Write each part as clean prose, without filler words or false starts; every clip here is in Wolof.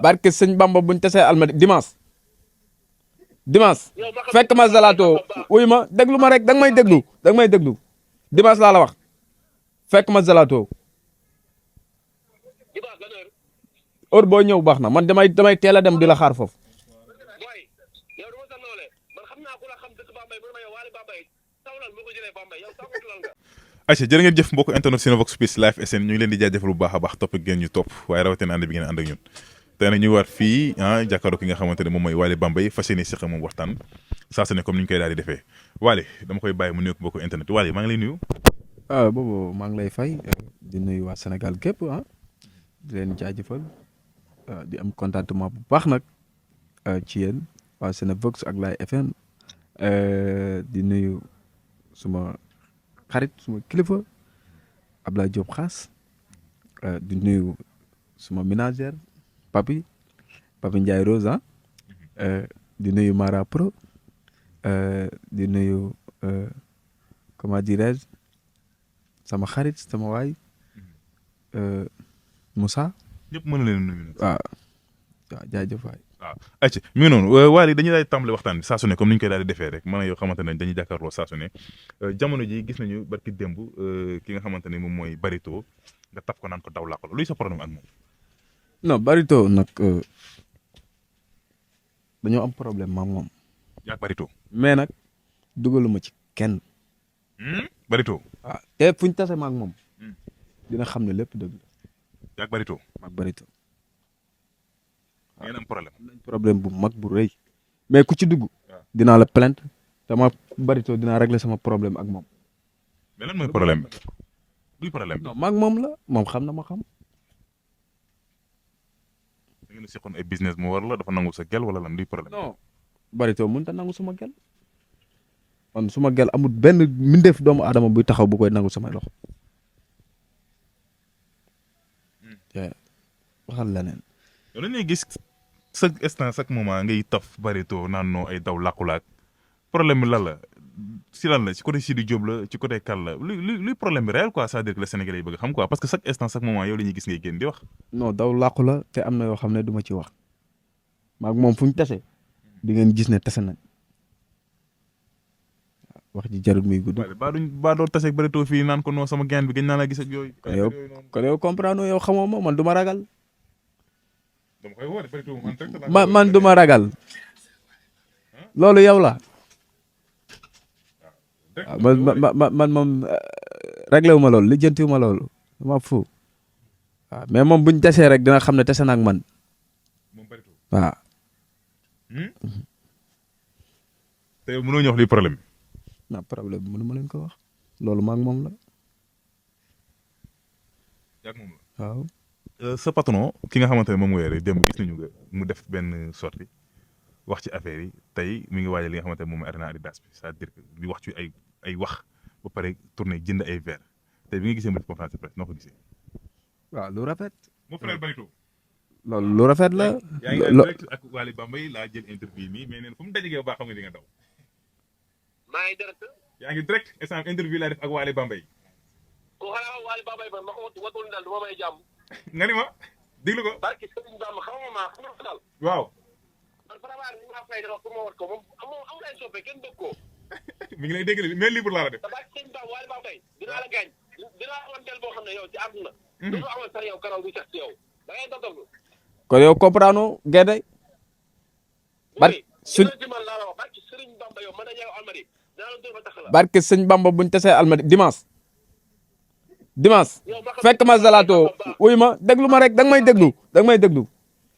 barke sëñ Bamba buñ tasee almadi dimanche fekk ma Zalato wuy ma déglu ma rek danga may déglu dimanche laa la wax fekk ma Zalato heure boo ñëw baax na man damay teel a dem di la xaar foofu. Aïcha jërë ngeen jëf mbokk internet Cinevox Plus Live SN ñu ngi leen di jaajëfal bu baax a baax topp ngeen ñu topp waaye rawatina ànd bi ngeen ànd ak ñun tey nag ñu war fii jàkkaarloo ki nga xamante ne moom mooy Waly Bambey fas yéene seq moom waxtaan saa su ne comme ni ñu koy daal di defee Waly dama koy bàyyi mu nuyu mbokk internet Waly maa ngi lay nuyu. Boobu maa ngi lay fay di nuyu waa Sénégal gépp di leen jaajëfal di am contentement bu baax nag ci yéen waa Cinevox ak Live FM di nuyu suma xarit suma kilifa Ablaye Diop Xaas di nuyu suma ménagère Papi Ndiaye Rose di nuyu Mara Pro di nuyu comment dirais-je sama xarit sama waay Moussa. ñëpp mën na leen nuyu. waaw jaajëf waay. waaw ayca mi ngi noonu Waly dañuy daal di tàmbali waxtaan bi saa su ne comme ni ñu koy daal di defee rek man ak yow xamante ne dañuy jàkkaarloo saa su ne jamono ji gis nañu barki démb ki nga xamante ne moom mooy Barito nga taf ko naan ko daw làqalo luy sa problème ak moom. non Barito nag dañoo am problème maam moom. yaa Barito. mais nag dugaluma ci kenn. Barito. waaw te fuñ tase maak moom. dina xam ne lépp dëgg la. yaa Barito. maak Barito. ngeen am problème. am nañ problème bu mag bu rëy. mais ku ci dugg. dinaa la plainte dama Barito dinaa régler sama problème ak moom. mais lan mooy problème bi. luy problème bi. non maak moom la moom xam na ma xam. da ngeen a seqoon ay business mu war la dafa nangu sa gel wala lan luy problème. non Barito mënut a nangu suma gel man suma gel amul benn mbindeef doomu aadama buy taxaw bu koy nangu samay loxo. waxal leneen. yow dañuy gis chaque instant chaque moment ngay taf Barito naan noo ay daw làqulaak problème bi lan la si lan la ci côté Sidi Diop la ci côté Kal la luy problème bi réel quoi c'est-à-dire que le Sénégalais yi bëgg xam quoi parce que chaque instant chaque moment yow la ñuy gis ngay génn di wax. non daw làqu la te am na yoo xam ne du ma ci wax maag moom fu ñu tase di ngeen gis ne tase nañ wax ji jarul muy gudd. baa doo tase ak Barito fii naan ko non sama gain bi gën naa la gis ak yooyu. kon yow comprendre yow xamoo ma man du ma ragal. dama koy woo Barito man du ma ragal loolu yow la. waaw man moom réglé wu ma loolu lijjanti wu ma loolu dama fu waaw mais moom buñ tasee rek dina xam ne tase na ak man waaw. te yow mënoo ñu wax luy problème bi. non problème bi mënu ma leen ko wax loolu maa ngi moom la. yaa moom la waaw. sa patron ki nga xamante ne moom mooy démb gis nañu nga mu def benn sortie wax ci affaire yi tey mi ngi waajal li nga xamante ne moom mooy arena Adidas bi c'est-à-dire que di wax ci ay wax ba pare tourné jënd ay verre tey bi nga gisee mu def conférence de presse noo ko gisee. waaw lu rafet. mon frère Barito. loolu lu rafet la. yaa ngi en direct ak Waly Bambey laa jël interview nii mais neen fu mu dajeeg yow baa xam nga di nga daw. maa ngi direct. yaa ngi direct instant interview laa def ak Waly Bambey. ku xanaa Waly Bambey man ma ko watul daal du ma may jàmm. nga ni ma déglu ko. barki Sëriñ Bamba xam nga daal. waaw. man vraiment ni ma fay def pour ma war ko moom amul ay soppe kenn bëgg ko. mi ngi lay dégg mais libre laa la def. te barki Sëriñ Bamba Waly Bambey dinaa la gaañ dinaa amoon tel boo xam ne yow ci àdduna. dafa amoon sax yow karaw bu sax ci yow da ngay doon kon yow comprendre Guède. barke suñ man laa la wax barki Sëriñ Bamba yow man dañuy almadi dinaa la dóor ba tax la. barke sëñ Bamba buñ tasee almadi dimanche fekk ma Zalato wuy ma déglu ma rek danga may déglu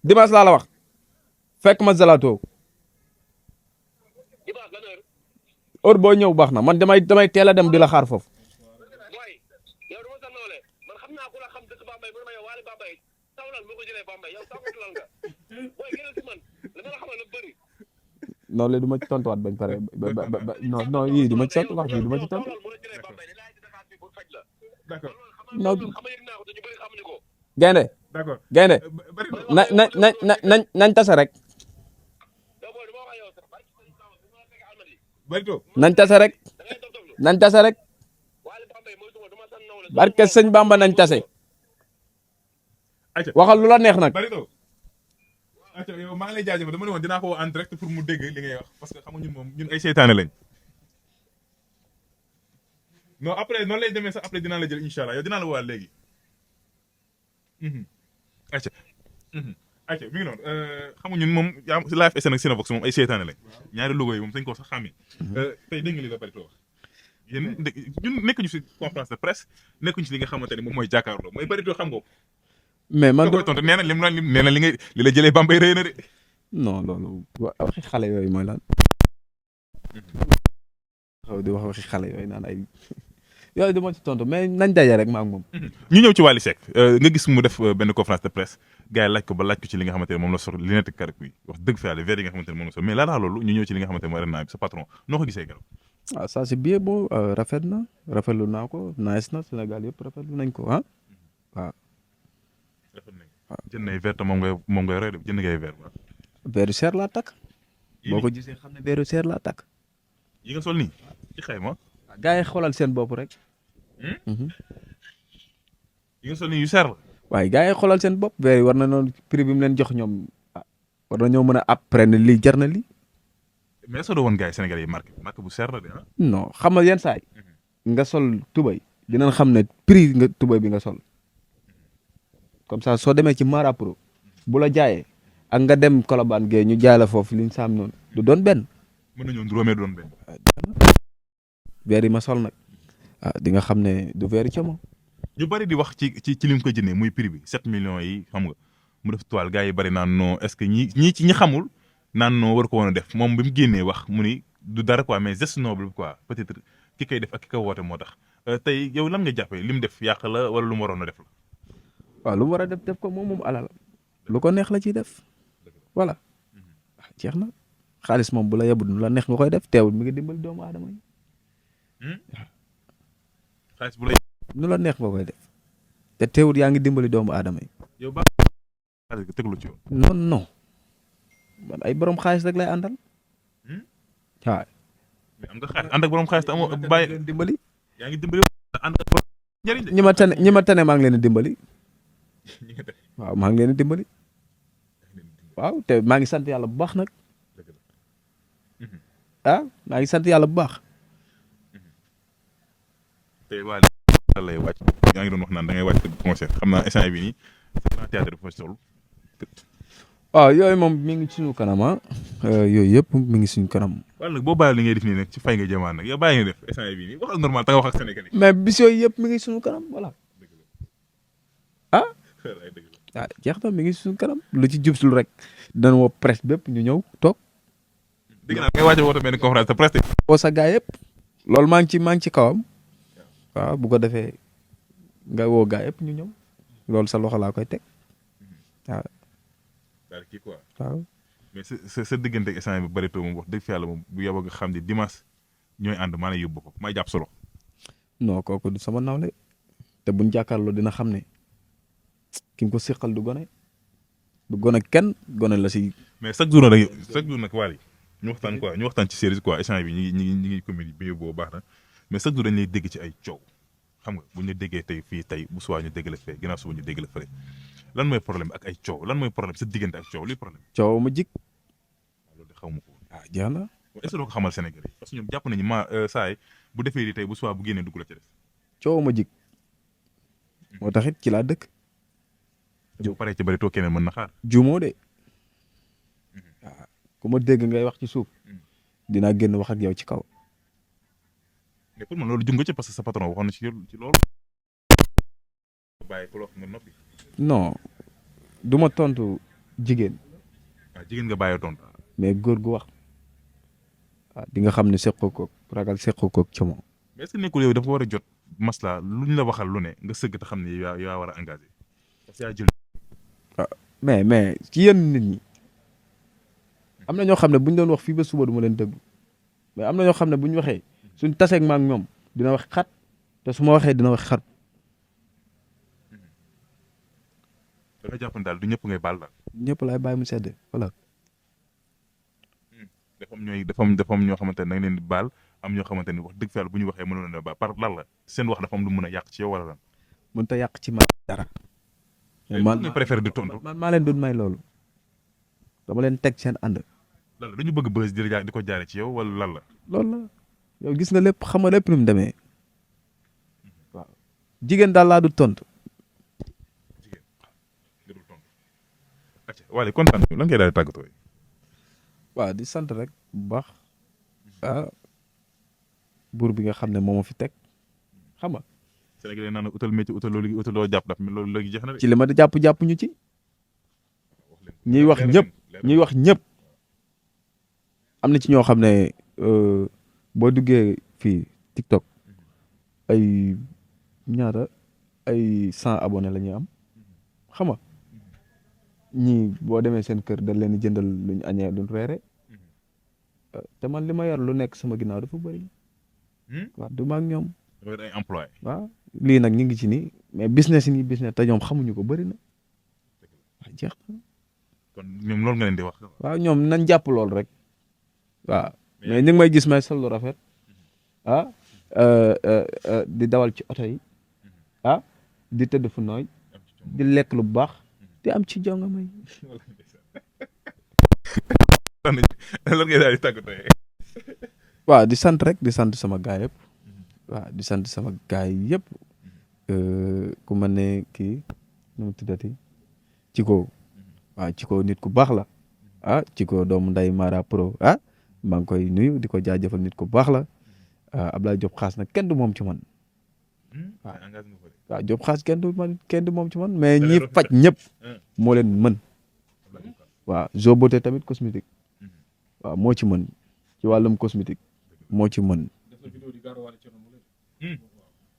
dimanche laa la wax fekk ma Zalato heure boo ñëw baax na man damay teel a dem di la xaar foofu. non léegi du ma ci tontuwaat bañ pare non yii du ma ci tontu wax ji du ma ci tontu. d'accord non gaynde nañ tase rek. Barito. nañ tase rek barke sëñ Bamba nañ tase waxal lu la neex nag. Barito. acca yow maa ngi lay jaajëfal dama ne woon dinaa ko woo en direct pour mu dégg li ngay wax parce que xam nga ñun moom ñun ay seytaane lañ non après noonu lay demee sax après dinaa la jël incha allah yow dinaa la woowaat léegi acca acca mi ngi noonu xam nga ñun moom yaa Live SN ak Cinevox moom ay seytaane lañ ñaari logo yi moom sañ ko sax xàmmee tey dégg nga li la bari wax yéen ñun nekkuñu si conférence de presse nekkuñu si li nga xamante ne moom mooy jàkkaarloo mooy bari xam nga ko mais man koy tontu nee na lim nee na li ngay li la jëlee Bambey rëy na de non loolu waxi xale yooyu mooy lan xaw di wax waxi xale yooyu naan ay yooyu dama ci tontu mais nañ daje rek ma ak moom ñu ñëw ci Wally Seck nga gis mu def benn conférence de presse gars yi laaj ko ba laaj ko ci li nga xamante ne moom la sol lunette carré bi wax dëgg fa yàlla verre yi nga xamante ne moom la sol mais laataa loolu ñu ñëw ci li nga xamante ne mooy Rena bi sa patron noo ko gisee garab ah ça c'est bien beau rafet na rafetlu naa ko nice na Sénégal yëpp rafetlu nañ ko ah waaw rafet nañ jënd nay verre te moom ngay roy de jënd ngay verre waaw verre cher laa takk boo ko gisee xam ne verre cher laa takk yi nga sol nii ci xayma gars yi xoolal seen bopp rek yi nga sol nii yu seer la waaye gars yi xoolal seen bopp verre yi war na noonu prix bi mu leen jox ñoom war na ñoo mën a après ne lii jar na lii mais est-ce que doo woon gars yi Sénégal yi marque bu seer la de ah non xam nga yenn saay nga sol tubay dinañ xam ne prix nga tubay bi nga sol comme ça soo demee ci Mara Pro bu la jaayee ak nga dem Colobane Gueye ñu jaay la foofu liñ saam noonu du doon benn mën nañoo nduróomee doon benn verre yi ma sol nag di nga xam ne du verre ci moom ñu bari di wax ci li mu ko jëndee muy prix bi 7 millions yi xam nga mu def toile gars yi bari naan non est-ce que ñi xamul naan non war ko woon a def moom bi mu génnee wax mu ni du dara quoi mais geste noble quoi peut-être ki koy def ak ki ko woote moo tax tey yow lan nga jàppee li mu def yàq la wala lu mu waroon a def la. waaw lu mu war a def ko moom alal lu ko neex la ciy def voilà jeex na xaalis moom bu la yebul nu la neex nga koy def teewul mi ngi dimbali doomu aadama yi xaalis bu la nu la neex nga koy def te teewul yaa ngi dimbali doomu aadama yi. yow ba xaalis teglu ci yow. non non man ay borom xaalis rek lay àndal waaw. mais am nga xaalis ànd ak borom xaalis te amoo bàyyi leen dimbali. yaa ngi dimbali ànd ak borom njëriñ de. ñi ma tane maa ngi leen di dimbali waaw maa ngi leen di dimbali waaw te maa ngi sant yàlla bu baax nag maa ngi sant yàlla bu baax. tey waa lay wàcc yaa ngi doon wax naan da ngay wàcc concert xam naa instant bi nii Grand Théâtre dafa sol. waaw yooyu moom mi ngi suñu kanam yooyu yëpp mi ngi suñu kanam. wala nag boo bàyyi li ngay def nii nag ci fay nga jëmaan nag yow bàyyi nga def instant bii nii waxal normal te nga wax ak Sénégalais yi. mais bis yooyu yëpp mi ngi suñu kanam voilà jeex na mi ngi suñu kanam lu ci jubsul rek dana woo presse bépp ñu ñëw toog. dégg naa ngay waaj a woote benn conférence de presse. woo sa gaa yëpp loolu maa ngi ci kawam waaw bu ko defee nga woo gaa yëpp ñu ñëw loolu sa loxo laa koy teg waaw. daal kii quoi. waaw. mais sa diggante ak instant bi bëri too moom wax dëgg fa yàlla moom bu yeboo nga xam ne dimanche ñooy ànd maa lay yóbbu ko may jàpp solo. non kooku du sama nawle te buñ jàkkaarloo dina xam ne ki nga ko siqal du gone kenn gone la si. mais chaque jour nag Wally ñu waxtaan quoi ñu waxtaan ci série quoi instant bi ñu ngi comédie bi boobu baax na mais chaque jour dañ lay dégg ci ay coow xam nga buñ la déggee tey fii tey bu suwaa ñu dégg la fee ginnaaw suba ñu dégg la fële lan mooy problème ak ay coow lan mooy problème sa diggante ak coow luy problème. coow ma jik loolu de xaw ma ko. jeex na. est-ce que doo ko xamal Sénégalais parce que ñoom jàpp nañu saay bu defee lii tey bu suwaa bu génnee dugg la ci def. coow ma jik moo taxit ci laa dëkk. bu paree ci bëri too keneen mën na xaar. juumoo de waaw ku ma dégg ngay wax ci suuf dinaa génn wax ak yow ci kaw. mais pour man loolu jum nga ci parce que sa patron waxoon na ci loolu. bàyyi ko loo xam nga noppi. non du ma tontu jigéen. waaw jigéen nga bàyyi tontu. mais góor gu wax waaw di nga xam ne seqoo koog ragal seqoo koog ca moom. mais est-ce que nekkul yow dafa war a jot masla luñ la waxal lu ne nga sëgg te xam ne yaa war a engagé parce que yaa jël. mais ci yenn nit ñi am na ñoo xam ne bu ñu doon wax fii ba suba du ma leen déglu mais am na ñoo xam ne bu ñu waxee suñ taseeg ma ak ñoom dina wax xat te su ma waxee dina wax xat. da nga jàpp ne daal du ñëpp ngay baal daal. ñëpp laay bàyyi mu sedd voilà. dafa am ñoo xamante ne da nga leen di baal am ñoo xamante ne wax dëgg fa yàlla bu ñu waxee mënoon na baal par lan la seen wax dafa am lu mën a yàq ci yow wala lan. mënut a yàq ci ma dara. man nga préféré di tontu. man maa leen doon may loolu. dama leen teg seen ànd. lan la dañu bëgg buzz di ko jaare ci yow wala lan la. loolu la yow gis nga lépp xam nga lépp nu mu demee waaw jigéen daal laa du tontu. waaye kontaan nañu lan ngay daal di tàggatoo. waaw di sant rek bu baax buur bi nga xam ne moo ma fi teg xam nga. Sénégalais naan utal métier utal loolu utal loo jàpp daf loolu léegi jeex na de. ci li ma di jàpp ñu ci. ñuy wax ñëpp am na ci ñoo xam ne boo duggee fii TikTok ay ñaata ay 100 abonnés la ñuy am xam nga ñii boo demee seen kër dañ leen di jëndal luñ añee luñ reere te man li ma yor lu nekk sama ginnaaw dafa bëri waaw du ma ak ñoom. ay employé. waaw lii nag ñu ngi ci nii mais business yi business te ñoom xamuñu ko bëri na waaw jeex na. kon ñoom loolu nga leen di wax. waaw ñoom nañ jàpp lool rek waaw mais ñu ngi may gis may sol lu rafet di dawal ci oto yi di tëdd fu nooy di lekk lu baax di am ci jonga may. lan ngay daal di tàggatoo. waaw di sant rek di sant sama gaay yëpp waaw di sant sama gaay yëpp ku mel ne kii nu mu tuddati Ciko. waaw Ciko nit ku baax la Ciko doomu nday Mara Pro maa ngi koy nuyu di ko jaajëfal nit ku baax la Ablaye Diop xaas nag kenn du moom ci man waaw Diop xaas kenn du moom ci man mais ñi faj ñëpp moo leen mën waaw Zobote tamit cosmétique waaw moo ci mën ci wàllum cosmétique moo ci mën.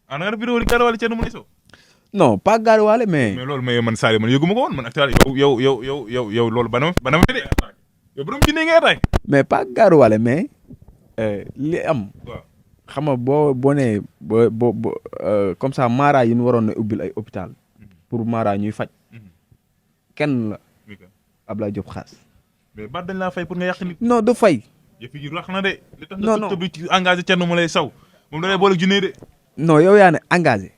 na nga def vidéo di gaaruwaale Thierno Moule Sow. non pas gaaruwaale mais. mais loolu mais man Sadio man yëguma ko woon man actuellement yow loolu ba na ma de yow borom ci nii ngay attaqué. mais pas gaaruwaale mais li am. waaw xam nga boo nee boo comme ça Mara yi ñu waroon na ubbil ay hôpital pour Mara ñuy faj kenn la Ablaye Diop xaas. mais ba dañ laa fay pour nga yàq nit. non du fay. yëf yi rax na de. non non li tax nga ci engagé Thierno Moule Sow moom da lay boole junne de. non yow yaa ne engagé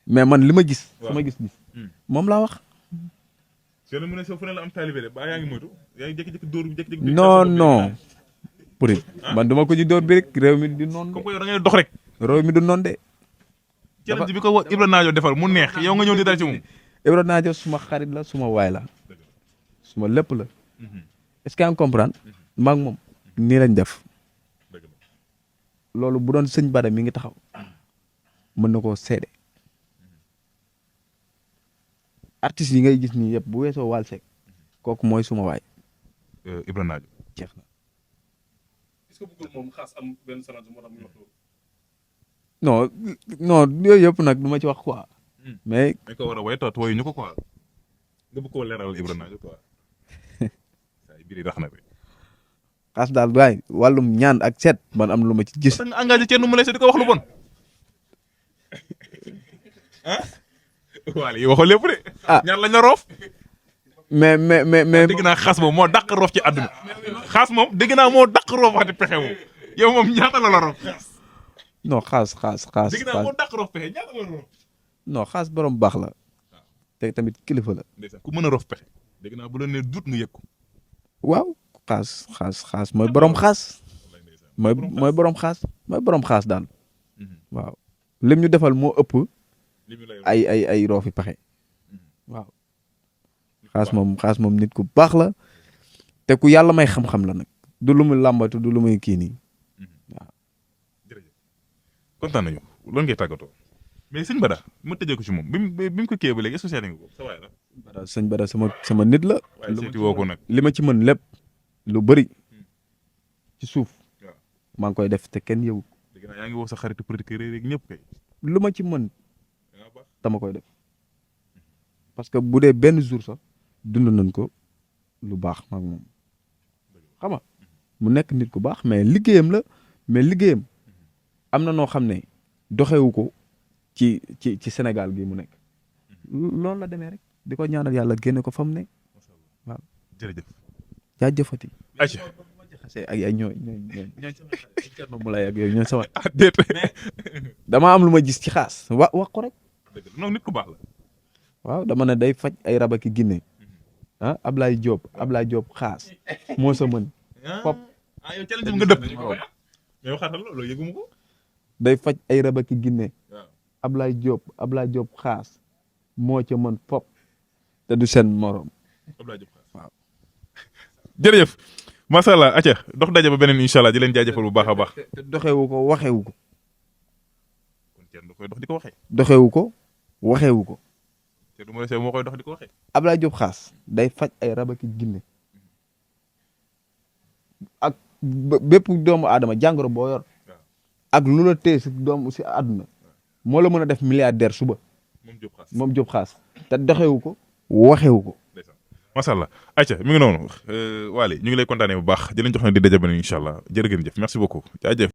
mais man li ma gis. waaw sama gis-gis moom laa wax. Thierno Moule Sow fu ne la am taalibe de ba yaa ngi moytu yaa ngi jékki-jékki dóor jékki-jékki. non pour man duma ko ci dóor bi rek réew mi du noonu de. comme yow da ngay dox rek. réew mi du noonu de. challenge bi ko Ibra Naajo defal mu neex yow nga ñëw di dal ci moom. Ibra Naajo suma xarit la suma waay la suma lépp la est-ce que yaa ngi comprendre maa ngi moom nii lañ def loolu bu doon sëñ Bada mi ngi taxaw mën na koo seede artistes yi ngay gis nii yëpp bu weesoo Wally Seck kooku mooy suma waay. Ibra Naajo jeex na. est-ce que bëggul moom xaas am benn salade moo tax muy wax loolu. non yooyu yëpp nag du ma ci wax quoi. mais dañ ko war a woy toot woyu ñu ko quoi nga bëgg koo leeral Ibra Naajo quoi saa biir yi rax na de. xaas daal waay wàllum ñaan ak seet man am lu ma ci gis. da nga engagé Thierno Moule Sow di ko wax lu bon. Waly waxoo lépp de. ñaar lañ la roof. mais dégg naa xaas moom moo dàq roof ci àdduna. xaas moom dégg naa moo dàq roof waxati pexe moom yow moom ñaata la roof xaas. non xaas dégg naa moo dàq roof pexe ñaata la roof. non xaas borom baax la te tamit kilifa la. ndeysaan ku mën a roof pexe dégg naa bu la nee dut nga yëg ko. waaw xaas mooy borom xaas. mooy borom xaas mooy borom xaas daal. waaw lim ñu defal moo ëpp. ay roofi pexe. waaw xaas moom nit ku baax la te ku yàlla may xam-xam la nag du lu muy làmbatu du lu muy kii nii waaw. jërëjëf kontaan nañu loolu ngay tàggatoo mais sëñ Bada ma tëjee ko ci moom bi mu ko kii ba léegi est-ce que seeti nga ko sa waay la. sëñ Bada sama nit la. waaye seeti woo ko nag. li ma ci mën lépp lu bëri ci suuf maa ngi koy def te kenn yëwu. dégg naa yaa ngi woo sa xaritu producteur rek ñëpp kay. lu ma ci mën dama koy def parce que bu dee benn jour sax dund nañ ko lu baax maag moom xam nga mu nekk nit ku baax mais liggéeyam la mais liggéeyam am na noo xam ne doxewu ko ci Sénégal gi mu nekk loolu la demee rek di ko ñaanal yàlla génne ko fa mu ne waaw. jërëjëf. jaajëfati. ayca. ay ñooy Thierno Moule ak yooyu ñooy sama. déet. dama am lu ma gis ci xaas wax ko rek. non nit ku baax la. waaw dama ne day faj ay rab ak ginne ah Ablaye Diop xaas moo sa mën fop yow challenge nga dëpp mais waxaatal loolu yëguma ko day faj ay rab ak ginne waaw Ablaye Diop xaas moo ca mën fop te du seen morom Abdoulaye Diop xaas waaw. jërëjëf macha allah acca dox daje ba beneen incha allah di leen jaajëfal bu baax a baax te doxewu ko waxewu ko kon kenn du koy dox di ko waxee doxewu ko waxewu ko te du ma la moo koy dox di ko waxee Ablaye Diop xaas day faj ay rab ak ginne ak bépp doomu aadama jàngoro boo yor ak lu la tee si doomu si àdduna moo la mën a def milliardaire suba moom Diop xaas te doxewu ko waxewu ko macha allah acca mi ngi noonu Waly ñu ngi lay kontaanee bu baax di leen jox na di daje ba incha allah jërë ngeen jëf merci beaucoup jaajëf